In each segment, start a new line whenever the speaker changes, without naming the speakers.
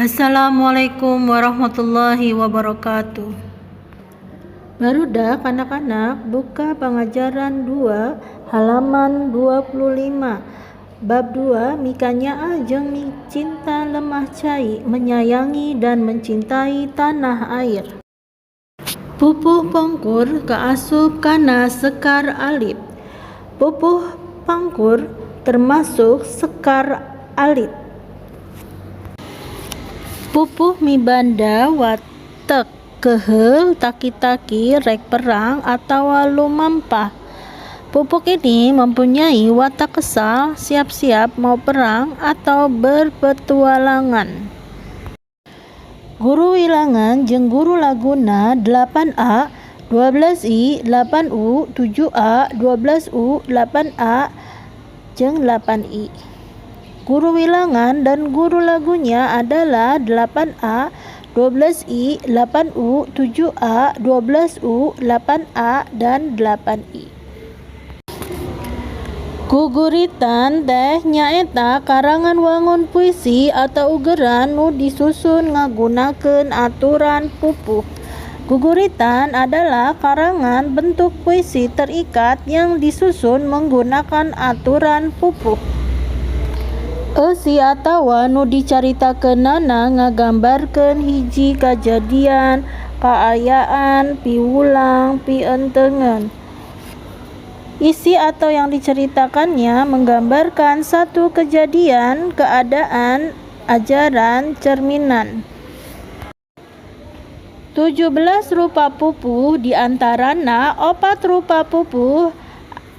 Assalamualaikum warahmatullahi wabarakatuh. Barudak anak-anak, buka pengajaran 2 halaman 25. Bab 2, mikanyaah jeung micinta lemah cai, menyayangi dan mencintai tanah air. Pupuh Pongkur kaasup kana sekar alit. Pupuh Pangkur termasuk sekar alit. Pupuh mibanda watek keheul, taki-taki, rek perang atawa lumampah. Pupuh ini mempunyai watak kesal, siap-siap mau perang atau berpetualangan. Guru wilangan jeung guru laguna 8A, 12I, 8U, 7A, 12U, 8A, jeung 8I. Guru wilangan dan guru lagunya adalah 8A, 12I, 8U, 7A, 12U, 8A, dan 8I. Guguritan teh nyaeta karangan wangun puisi atau ugeran nu disusun ngagunakeun aturan pupuh. Guguritan adalah karangan bentuk puisi terikat yang disusun menggunakan aturan pupuh. Eusi atawa nu dicaritakeunana ngagambarkeun hiji kajadian, kaayaan, piwulang, pientengeun. Isi atau yang diceritakannya menggambarkan satu kejadian, keadaan, ajaran, cerminan. 17 rupa pupuh, diantarana 4 rupa pupuh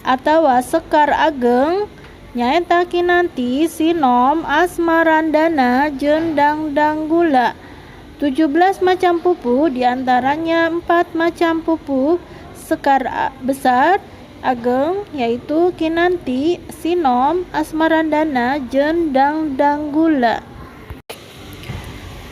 atawa sekar ageng, nyaeta Kinanti, Sinom, Asmarandana, jeung Dangdanggula. 17 macam pupuh, diantaranya 4 macam pupuh sekar besar ageng, yaitu Kinanti, Sinom, Asmarandana, jeung Dangdanggula.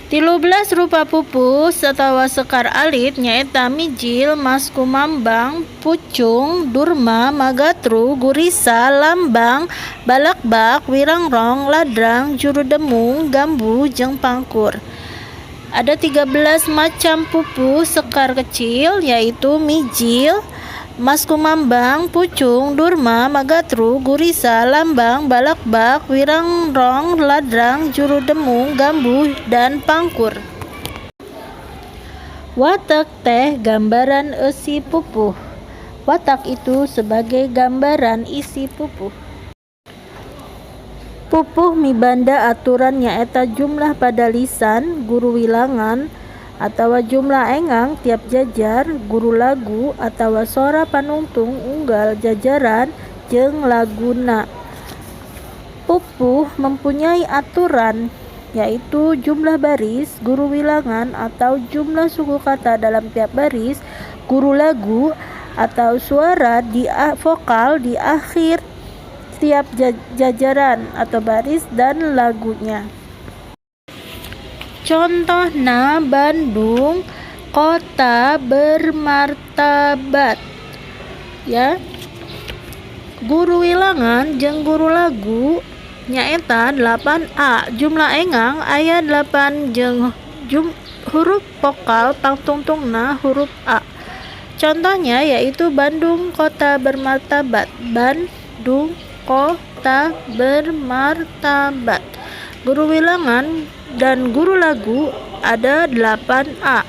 13 rupa pupuh atawa sekar alit, nyaeta Mijil, Maskumambang, Pucung, Durma, Magatru, Gurisa, Lambang, Balakbak, Wirangrong, Ladrang, Juru Demung, Gambuh, jeung Pangkur. Ada 13 macam pupuh sekar kecil, yaitu Mijil, Maskumambang, Pucung, Durma, Magatru, Gurisa, Lambang, Balakbak, Wirangrong, Ladrang, Juru Demung, Gambuh, dan Pangkur. Watek teh gambaran eusi pupuh. Watak itu sebagai gambaran isi pupuh. Pupuh mibanda aturan, nyaeta jumlah padalisan, guru wilangan atawa jumlah engang tiap jajar, guru lagu atawa sora panungtung unggal jajaran, jeung laguna. Pupuh mempunyai aturan, yaitu jumlah baris, guru wilangan atau jumlah suku kata dalam tiap baris, guru lagu atau suara di vokal di akhir tiap jajaran atau baris, dan lagunya. Contohna, Bandung kota bermartabat, ya. Guru wilangan jeung guru lagu nyaeta 8A, jumlah engang aya 8, jeung huruf vokal pangtungtungna huruf A. Contohnya yaitu Bandung kota bermartabat. Bandung kota bermartabat. Guru wilangan dan guru lagu ada 8A.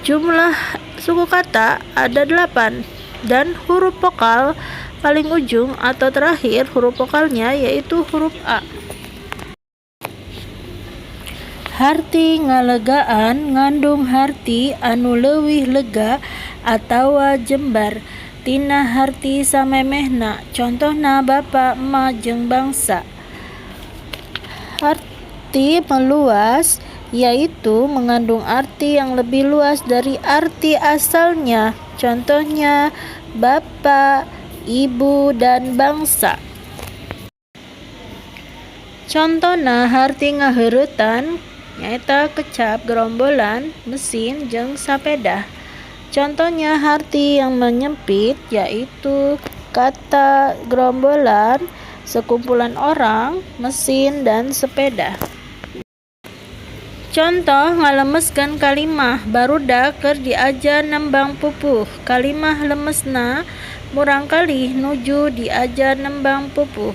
Jumlah suku kata ada 8 dan huruf vokal paling ujung atau terakhir huruf vokalnya yaitu huruf A. Harti ngalegaan ngandung harti anu leuwih lega atawa jembar tina harti samemehna, contohna bapa, emak, jeung bangsa. Arti meluas, yaitu mengandung arti yang lebih luas dari arti asalnya, contohnya bapa, ibu, dan bangsa. Contona harti ngaheuretan nyaeta kecap, gerombolan, mesin, jeung sapeda. Contohnya harti yang menyempit, yaitu kata gerombolan, sekumpulan orang, mesin, dan sepeda. Contoh ngalemeskeun kalimah barudak keur diajar nembang pupuh. Kalimah lemesna murangkalih nuju diajar nembang pupuh.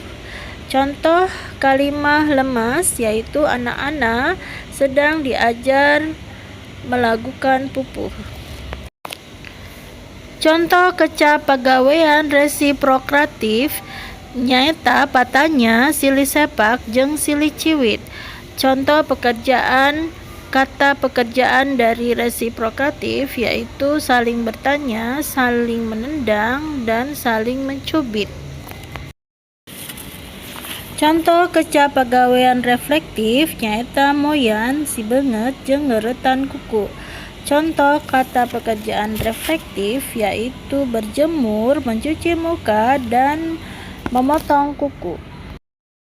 Contoh kalimah lemas yaitu anak-anak sedang diajar melagukan pupuh. Contoh kecap pagawean resiprokatif nyaeta patanya, silih sepak jeung silih ciwit. Contoh pekerjaan kata pekerjaan dari resiprokatif yaitu saling bertanya, saling menendang, dan saling mencubit. Contoh kecap pagawean reflektif nyaeta moyan sibeungeut jeung ngeuretan kuku. Contoh kata pekerjaan reflektif yaitu berjemur, mencuci muka, dan memotong kuku.